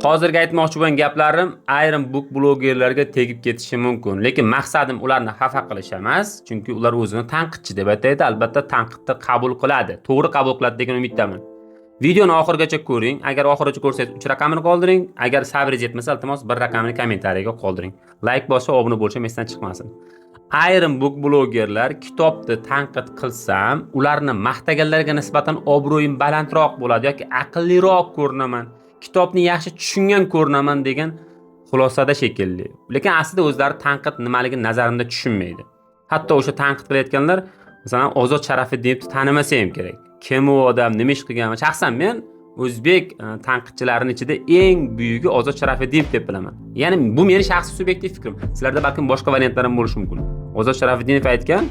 Hozirgi aytmoqchi bo'lgan gaplarim ayrim book blogerlarga tegib ketishi mumkin, lekin maqsadim ularni xafa qilish emas, chunki ular o'zini tanqidchi deb ataydi, albatta tanqidni qabul qiladi, to'g'ri qabul qiladi degan umiddaman. Videoni oxirigacha ko'ring. Agar oxirigacha ko'rsangiz 3 raqamini qoldiring. Agar sabringiz yetmasa, iltimos, bir raqamini kommentariyaga qoldiring. Layk bosib, obuna bo'lish ham esdan chiqmasin. Ayrim book blogerlar kitobni tanqid qilsam, ularni maqtaganlarga nisbatan obro'yim balandroq bo'ladi yoki aqlliroq ko'rinaman, kitobni yaxshi tushungan ko'rinaman degan xulosada shekilli. Lekin aslida o'zlari tanqid nimaligini nazarimda tushunmaydi. Hatto o'sha tanqid qilayotganlar, masalan, Ozod Sharafiddinovni tanimasa ham kerak. Kim u odam, nima ish qilgan? Shaxsan men o'zbek tanqidchilarining ichida eng buyugi Ozod Sharafiddinov deb bilaman. Ya'ni bu meni shaxsiy subyektiv fikrim. Sizlarda balkim boshqa variantlar ham bo'lishi mumkin. Ozod Sharafiddinov aytgan: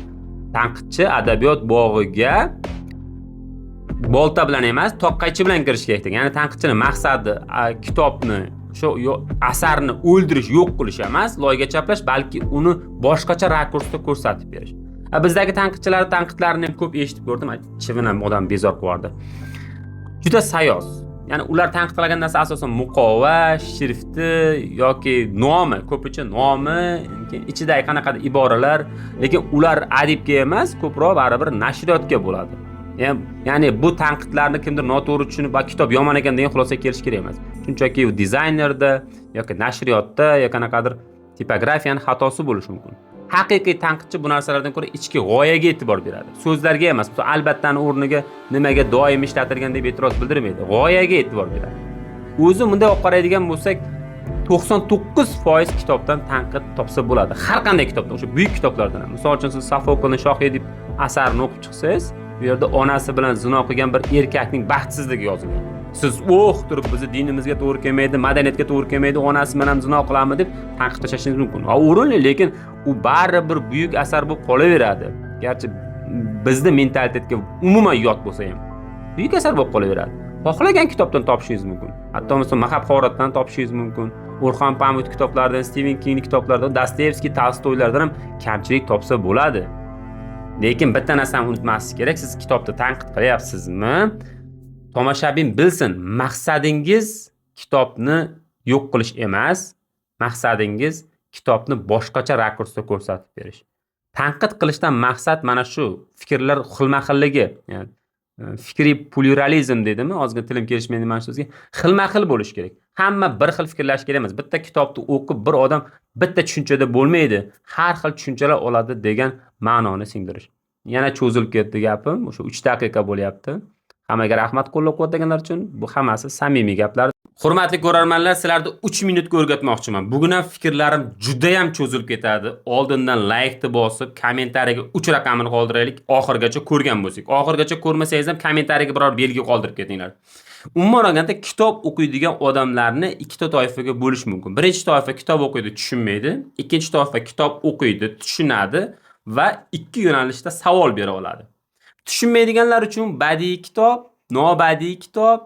tanqidchi adabiyot bog'iga bolta bilan emas, tokqaychi bilan kirish kerak degan. Ya'ni tanqidchini maqsadi kitobni, o'sha asarni o'ldirish, yo'q qilish emas, loyga chaplash, balki uni boshqacha rakursda ko'rsatib berish. Bizdagi tanqidchilar tanqidlarini ham ko'p eshitib ko'rdim, chivin ham odam bezor qilyapti. Juda sayoz. Ya'ni ular tanqid qilgan narsa asosan muqova, shrifti yoki nomi, ko'pincha nomi, keyin ichidagi qanaqadir iboralar, lekin ular adibga emas, ko'proq baribir nashriyotga bo'ladi. Ya'ni bu tanqidlarni kimdir noto'g'ri tushunib, "Va kitob yomon ekan" degan xulosaga kelish kerak emas. Shunchaki u dizaynerda yoki nashriyotda yoki qanaqadir tipografiyani xatosi bo'lishi mumkin. Haqiqiy tanqidchi bu narsalardan ko'ra ichki g'oyaga e'tibor beradi. So'zlarga emas. Albattani o'rniga nimaga doim ishlatilgan deb e'tiroz bildirmaydi. G'oyaga e'tibor beradi. O'zi bunday olib qaraydigan bo'lsak, 99% kitobdan tanqid topsa bo'ladi. Har qanday kitobdan, o'sha buyuk kitoblardan ham. Misol uchun, siz Sofoklning Shoh Edip asarini o'qib chiqsangiz, bu yerda onasi bilan zino qilgan bir erkakning baxtsizligi yozilgan. Siz "Oh" turib, bizni dinimizga to'g'ri kelmaydi, madaniyatga to'g'ri kelmaydi, onasi bilan ham zino qiladimi deb tanqid tashlashingiz mumkin. Ha, o'rinli, lekin u baribir buyuk asar bo'lib qolaveradi. Garchi bizni mentalitetga umuman yot bo'lsa ham, buyuk asar bo'lib qolaveradi. Xohlagan kitobdan topishingiz mumkin. Hatto masalan, Mahabharatdan topishingiz mumkin. Orxon Pamuk kitoblaridan, Stiven King kitoblaridan, Dostoyevskiy, Tolstoylardan ham kamchilik topsa bo'ladi. Lekin bitta narsani unutmaslik kerak: siz kitobda tanqid qilyapsizmi, tomoshabin bilsin, maqsadingiz kitobni yo'q qilish emas, maqsadingiz kitobni boshqacha rakursda ko'rsatib berish. Tanqid qilishdan maqsad mana shu fikrlar xilma-xilligi, ya'ni fikriy pluralizm deydimi? Ozgina tilim kelishmaydi mana shu so'zga. Xilma-xil bo'lishi kerak. Hamma bir xil fikrlashi kerak emas. Bitta kitobni o'qib bir odam bitta tushunchada bo'lmaydi. Har xil tushunchalar oladi degan ma'noni singdirish. Yana cho'zilib ketdi gapim. O'sha 3 daqiqa bo'lyapti. Hammaga rahmat qo'llab-quvvatlaganlar uchun. Bu hammasi samimiy gaplar. Hurmatli ko'rarmanlar, sizlarni 3 minutga o'rgatmoqchiman. Bugun ham fikrlarim juda ham cho'zilib ketadi. Oldindan laykni bosib, kommentariyaga 3 raqamini qoldiraylik, oxirigacha ko'rgan bo'lsak. Oxirigacha ko'rmasangiz ham kommentariyaga biror belgi qoldirib ketinglar. Umuman olganda, kitob o'qiydigan odamlarni ikkita toifaga bo'lish mumkin. Birinchi toifa kitob o'qiydi, tushunmaydi. Ikkinchi toifa kitob o'qiydi, tushunadi va ikki yo'nalishda savol bera oladi. Tushunmaydiganlar uchun badiiy kitob, nobadiiy kitob,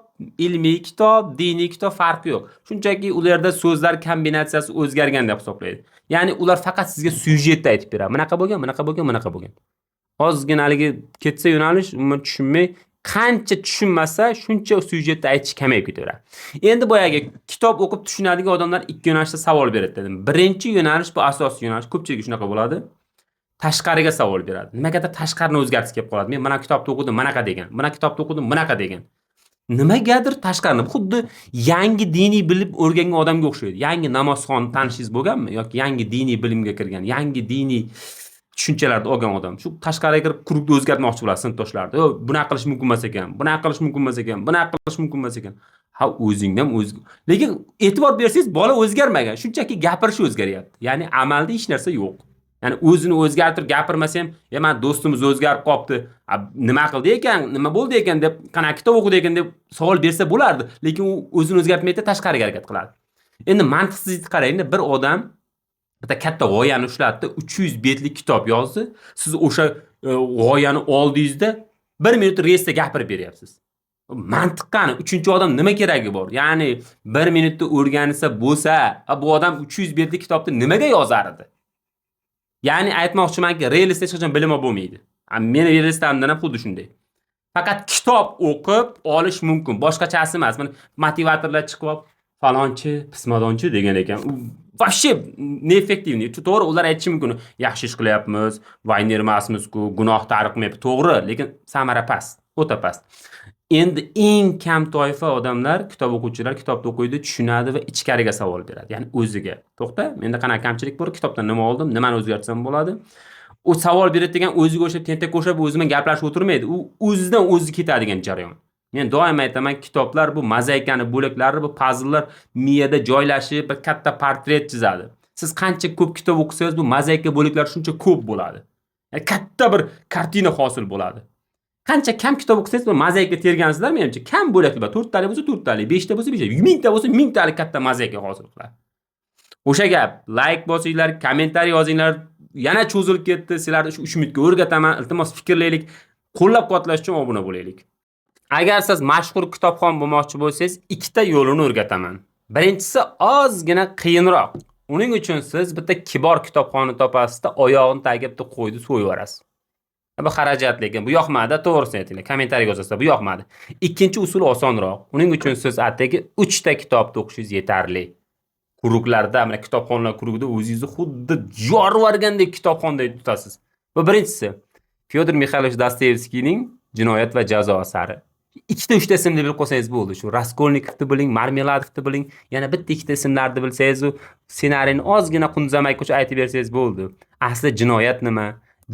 ilmiy kitob, diniy kitob farqi yo'q. Shunchaki ularda so'zlar kombinatsiyasi o'zgargan deb hisoblaydi. Ya'ni ular faqat sizga syujetni aytib beradi. Bunaqa bo'lgan, bunaqa bo'lgan, bunaqa bo'lgan. Ozgina haligi ketsa yo'nalish, umuman tushunmay, qancha tushunmasa, shuncha syujetni aytish kamayib ketaveradi. Endi boyagi kitob o'qib tushunadigan odamlar ikki yo'nalishda savol beradi dedim. Birinchi yo'nalish, bu asosiy yo'nalish, ko'pchiligi shunaqa bo'ladi. Tashqariga savol beradi. Nimagadir tashqarini o'zgartisi kelib qoladi. Men mana kitobni o'qidim, bunaqa degan. Mana kitobni o'qidim, bunaqa degan. Nimagadir tashqarini, xuddi yangi diniy bilim o'rgangan odamga o'xshaydi. Yangi namozxon tanishingiz bo'lganmi yoki yangi diniy bilimga kirgan, yangi diniy tushunchalarni olgan odam shu tashqariga kirib круг ni o'zgartmoqchi bo'ladi sinfdoshlarni. Bunaqa qilish mumkin emas ekan, bunaqa qilish mumkin emas ekan, bunaqa qilish mumkin emas ekan. Ha, o'zingdan o'z, lekin e'tibor bersangiz, bola o'zgarmagan, shunchaki gapirishi o'zgaryapti. Ya'ni amalda hech narsa yo'q. Ya'ni o'zini o'zgartirib gapirmasa ham, "E, mana do'stimiz o'zgarib qolibdi, nima qildi ekan, nima bo'ldi ekan" deb, qanaqa kitob o'qidi ekan deb savol bersa bo'lardi. Lekin u o'zini o'zgartmaydi, tashqariga harakat qiladi. Endi mantiqsizlikni qarang, bir odam bitta katta g'oyani ushlatdi, 300 betlik kitob yozdi. Siz o'sha g'oyani oldingizda 1 minut reelsda gapirib beryapsiz. Mantiqqani uchinchi odam nima keragi bor? Ya'ni 1 minutda o'rgansa bo'lsa, bu odam 300 betlik kitobni nimaga yozar edi? Ya'ni aytmoqchimanki, reelsda hech qachon bilim olib bo'lmaydi. Meni reelsdarimdan ham xuddi shunday. Faqat kitob o'qib olish mumkin, boshqachasi emas. Mana motivatorlar chiqib olib, Falonchi, pismadonchi degan ekan. U вообще неэффективный. To'g'ri, ular aytishi mumkin, yaxshi ish qilyapmiz, vayner emasmiz-ku, gunoh tariqmayapti. To'g'ri, lekin samara past, o'ta past. Endi eng kam toifa odamlar, kitob o'quvchilar kitobni o'qiydi, tushunadi va ichkariga savol beradi. Ya'ni o'ziga. To'xta, menda qanaqa kamchilik bor, kitobdan nima oldim, nimani o'zgartirsam bo'ladi? U savol beradigan o'ziga o'xshab tentak o'xshab o'zi bilan gaplashib o'tirmaydi. U o'zidan o'zi ketadigan jarayon. Men doim aytaman, kitoblar bu mozaikani bo'laklari, bu pazllar miyada joylashib bir katta portret chizadi. Siz qancha ko'p kitob o'qisangiz, bu mozaika bo'laklari shuncha ko'p bo'ladi. Ya'ni katta bir kartina hosil bo'ladi. Qancha kam kitob o'qisangiz, bu mozaika tergansizlar, menimcha kam bo'lakli bor. 4 talik bo'lsa 4 talik, 5 ta bo'lsa 5 ta, 1000 ta bo'lsa 1000 talik katta mozaika hosil qiladi. O'sha gap, like bosinglar, kommentariy yozinglar. Yana cho'zilib ketdi. Sizlarni shu 3 minutga o'rgataman. Iltimos, fikrlaylik. Qo'llab-quvvatlash uchun obuna bo'laylik. Agar siz mashhur kitobxon bo'lmoqchi bo'lsangiz, ikkita yo'lini o'rgataman. Birinchisi ozgina qiyinroq. Uning uchun siz bitta kibor kitobxonni topasizda, oyog'ini tagiga bitta qo'yni so'yib yuborasiz. Bu xarajat, lekin bu yoqmadi, to'g'risini aytinglar. Kommentariy yozasizlar, bu yoqmadi. Ikkinchi usul osonroq. Uning uchun siz atigi 3 ta kitobni o'qishingiz yetarli. Круг larda, mana kitobxonlar круг ida o'zingizni xuddi yorib yuborgandek kitobxonday tutasiz. Bu birinchisi. Fyodor Mixaylovich Dostoyevskiyning Jinoyat va jazo asari. Ikkita uchta ismni bilib qo'ysangiz bo'ldi. Shu Raskolnikovni biling, Marmeladovni biling, yana bitta ikkita ismlarni bilsangiz, u ssenariyni ozgina qunzamak uchun aytib bersangiz bo'ldi. Asli jinoyat nima,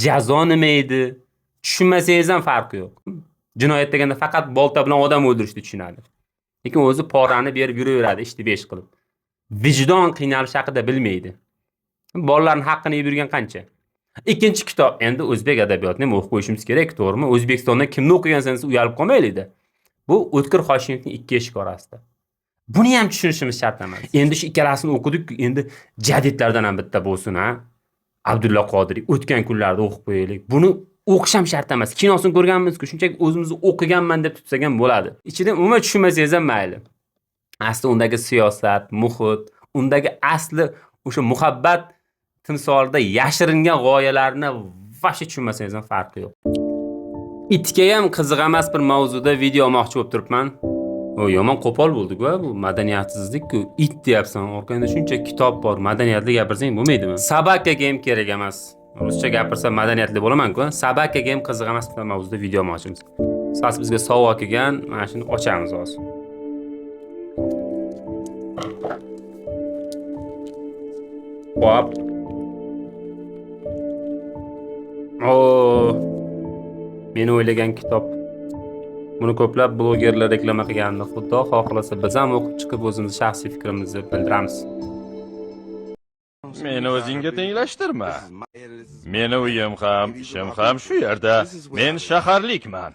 jazo nima edi, tushunmasangiz ham farqi yo'q. Jinoyat deganda faqat bolta bilan odam o'ldirishni tushunadi. Lekin o'zi porani berib yuraveradi, ishni besh qilib. Vijdon qiynalish haqida bilmaydi. Bolalarning haqqini yeb yurgan qancha. Ikkinchi kitob, endi o'zbek adabiyotini ham o'qib qo'yishimiz kerak, to'g'rimi? O'zbekistonda kimni o'qigansan desa uyalib qolmaylikda. Bu O'tkir Hoshimovning Ikki eshik orasida. Buni ham tushunishimiz shart emas. Endi shu ikkalasini o'qidik, endi jadidlardan ham bitta bo'lsin, ha. Abdulla Qodiriy o'tgan kunlarda o'qib qo'yaylik. Buni o'qish ham shart emas. Kinosini ko'rganmiz-ku, shunchaki o'zimizni o'qiganman deb tutsak ham bo'ladi. Ichida umuman tushunmasangiz ham mayli. Asli undagi siyosat, muhit, undagi asli o'sha muhabbat timsolida yashiringan g'oyalarni вообще tushunmasangiz ham farqi yo'q. Itga ham qiziq emas bir mavzuda video olmoqchi bo'lib turibman. O yomon qo'pol bo'ldi-ku, bu madaniyatsizlik-ku. It deyapsan, orqangda shuncha kitob bor, madaniyatli gapirsang bo'lmaydimi? Собака ga ham kerak emas. Ruscha gapirsam madaniyatli bo'laman-ku. Собака ga ham qiziq emas bir mavzuda video olmoqchimiz. Sas bizga sovg'a kelgan, mana shuni ochamiz hozir. Hop. O, meni o'ylagan kitob. Buni ko'plab blogerlar reklama qilgandi. Xudo xohlasa biz ham o'qib chiqib o'zimiz shaxsiy fikrimizni bildiramiz. Meni o'zingga tenglashtirma. Meni uyim ham, ishim ham shu yerda. Men shaharlikman.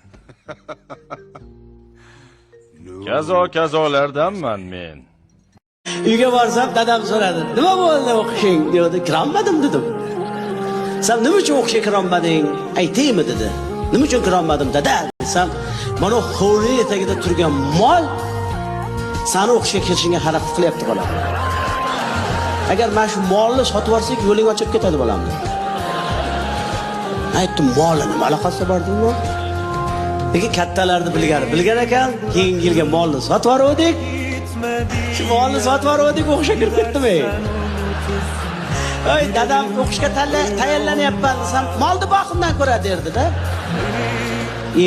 Kazo kazolardanman men. Uyga borsam dadam so'radi. Nima bo'ldi o'qishing? Dedi. Kirolmadim dedim. Sen nima uchun o'qishga kirolmading? Aytaymi dedi. Nima uchun kirolmadim dada desam, mana hovli etagida turgan mol sani o'qishga kirishingga xalaqit qilyapti bolam. Agar mana shu molni sotib yuborsak, yo'ling ochib ketadi bolam dedi. Aytdim, molni nima aloqasi bor dedim. Lekin kattalarni bilgani bilgan ekan, keyingi yilga molni sotib yubordik. Shu molni sotib yubordik, o'qishga kirib ketdim ey. Ey dadam o'qishga tayyorlanyapman desam, molni boqimdan ko'ra derdi-da.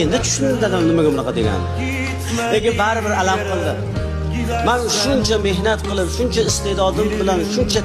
Endi tushundim dadam nimaga bunaqa deganini. Lekin baribir alam qildi. Men shuncha mehnat qilib, shuncha iste'dodim bilan, shuncha